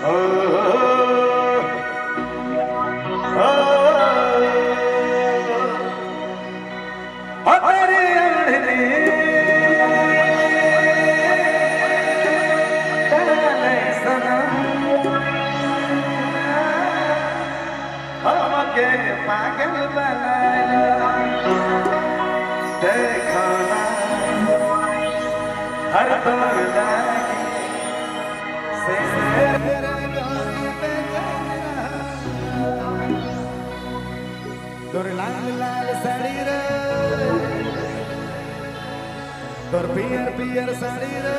हो तेरी ओढ़नी काले सनम हमके पागल बनाया देखो ना हर दौर लागी से तेरे गोरी पे चलना। तोर लाल लाल साड़ी रे, तोर पियर पियर साड़ी रे।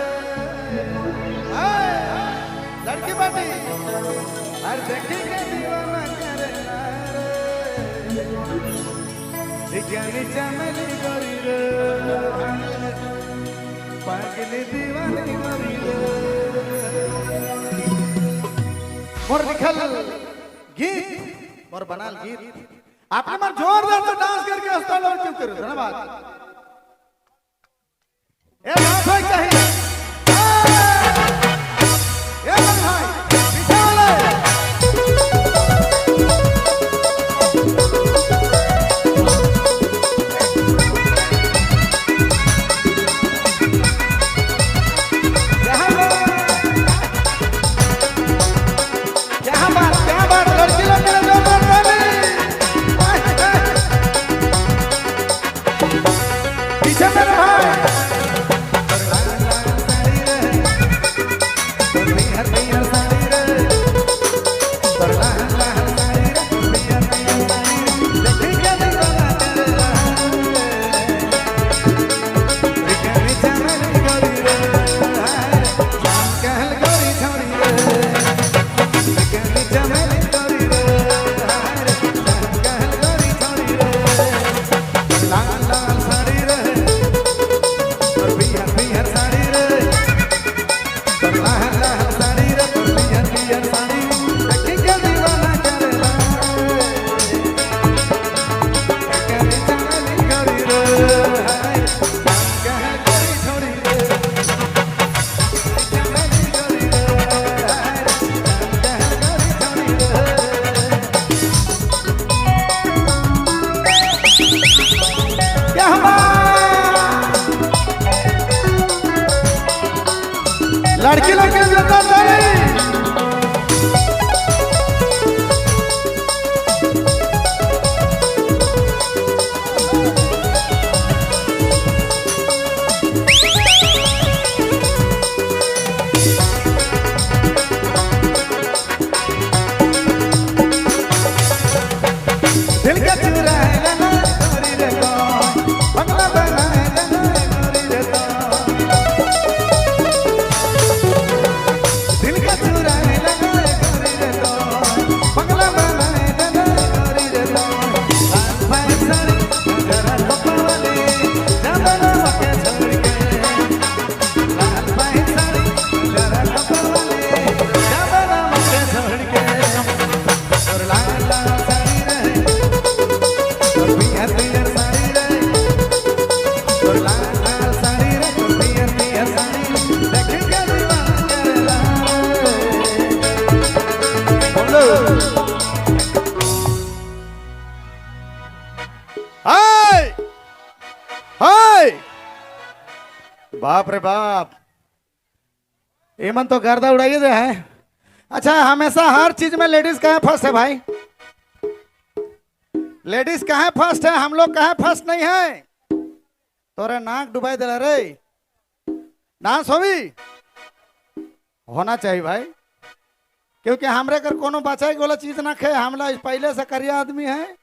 आए, लड़की बाटी अरे देखी के दीवाना करे रे, विज्ञानी चमली गोरी रे, पागली दीवानी गोरी रे। मोर लिखल गीत, मोर बनाल गीत आपने मार जोरदार से डांस करके उस्ताद और क्यों करो। धन्यवाद। ए डांस होई चाहिए। ए भाई पीछे वाले। यहाँ बात, क्या बात, लड़की लोग मेरे जोरदार ताली। पीछे मेरे भाई। लाल लाल साड़ी रे, तोर पियर पियर साड़ी रे, तोर लाल लाल साड़ी रे, तोर पियर पियर साड़ी, देखी के दीवाना करेला रे, करे चमेली गोरी रे, हाय, कहल गोरी छोरी रे, चमेली गोरी रे, हाय, कहल गोरी छोरी रे। क्या बात! लड़की लोग के जोरदार ताली। दिल के चुरा लेना गोरी रे तो, बंगला बना लेना गोरी रे तो। दिल के चुरा लेना गोरी रे तो, बंगला बना लेना गोरी रे तो। लाल भाई साड़ी जरा कपवाले जमाना मके छोड़ के। लाल भाई साड़ी जरा कपवाले जमाना मके छोड़ के। और लाल लाल साड़ी रे, तोर पियर पियर साड़ी रे, तोर लाल लाल साड़ी रे, तोर पियर पियर साड़ी, देख के दीवाना करेला रे। बोलो। हाय हाय, बाप रे बाप, एमन तो गर्दा उड़ाइए दे है। अच्छा, हमेशा हर चीज में लेडीज कहाँ फर्स्ट है भाई? लेडीज कहाँ फर्स्ट है, हम लोग कहाँ फर्स्ट नहीं है? तोरे नाक डुबाई दिला रे। डांस होवी होना चाहिए भाई, क्योंकि हमरे कर कोनो बचाए वाला चीज ना खे। हमला पहले से करिया आदमी है,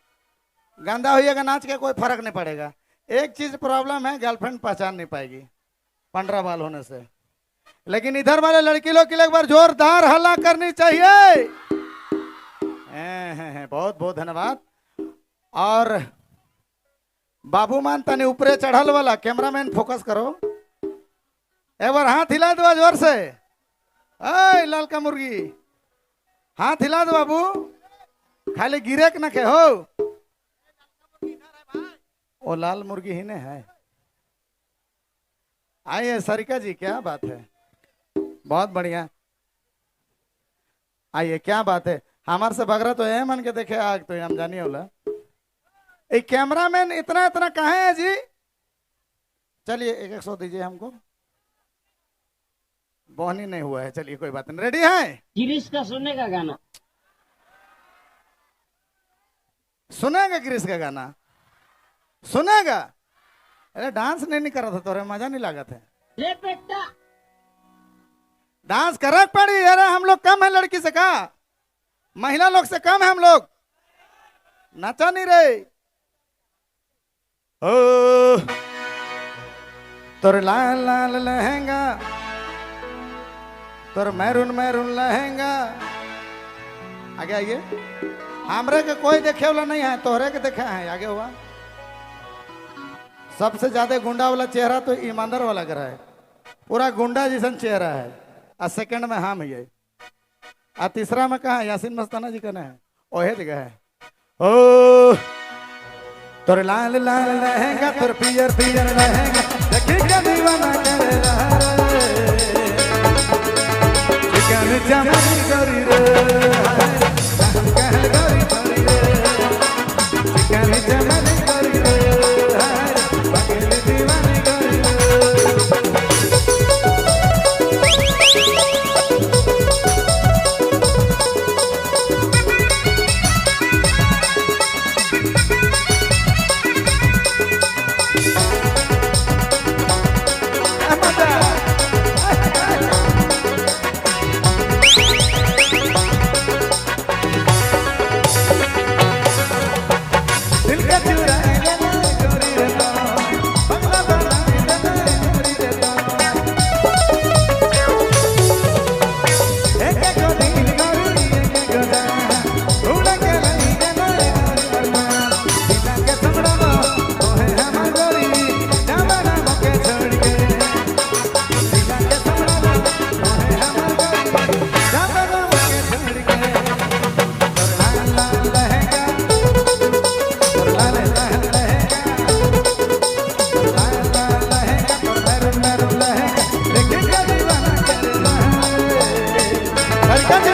गंदा होइएगा नाच के कोई फर्क नहीं पड़ेगा। एक चीज प्रॉब्लम है, गर्लफ्रेंड पहचान नहीं पाएगी 15 बाल होने से। लेकिन इधर वाले लड़की लोग के लिए एक बार जोरदार हल्ला करनी चाहिए। हैं, बहुत बहुत धन्यवाद। और बाबू मान तनी ऊपरे चढ़ल वाला कैमरामैन फोकस करो, एक बार हाथ हिला दो जोर से। ऐ लाल का मुर्गी, हाथ हिला दो बाबू, खाली गिरे के ना के हो। ओ लाल मुर्गी ही ने है। आइए सरिका जी, क्या बात है, बहुत बढ़िया। आइए, क्या बात है। हमार से बगरा तो है मन के देखे आग तो हम जानी होला। एक कैमरामैन इतना इतना कहाँ है जी? चलिए 1-100 दीजिए हमको, बोहनी नहीं हुआ है। चलिए कोई बात नहीं, रेडी है? गिरीश का सुनने का गाना सुनेगा? गिरीश का गाना सुनेगा? अरे डांस नहीं करा था तोरे, मजा नहीं लागत है। ले बेटा डांस करक पड़ी। अरे हम लोग कम है लड़की से का, महिला लोग से कम है हम लोग, नाचा नहीं रहे। ओ तोर लाल लाल लहंगा, तोर मैरून मैरून लहंगा। आगे आइए, हमरे के कोई देखे वाला नहीं है, तोहरे के देखे हैं। आगे हुआ सबसे ज्यादा गुंडा वाला चेहरा तो ईमानदार वाला कर है, पूरा गुंडा जैसन चेहरा है। और सेकंड में हम ही है, आ तीसरा में कहा यासीन मस्ताना जी का है, ओहे जगह है। ओ तोर लाल लाल लहंगा, तोर पियर पियर लहंगा, देखी के दीवाना करे रे, चिकन चमन करी रे, कहल गरी करी रे, चिकन चमन करी रे, बगल दीवानी करी रे। दिल का चुरा ले गोरी रे तो, बंगला बना ले गोरी रे तो, एक एक दिल गोरी एक एक जा, उड़ के लई के गोरी वरमा, दिल के संगड़ो तोहे हम गोरी, जामना मके छोड़ के, दिल के संगड़ो तोहे हम गोरी, जामना मके छोड़ के, तोर लाल लाल लहंगा, लाल लाल लहंगा, लाल लाल लहंगा, तोर मैरून मैरून लहंगा, देख के दीवाना करे रे। लड़का जी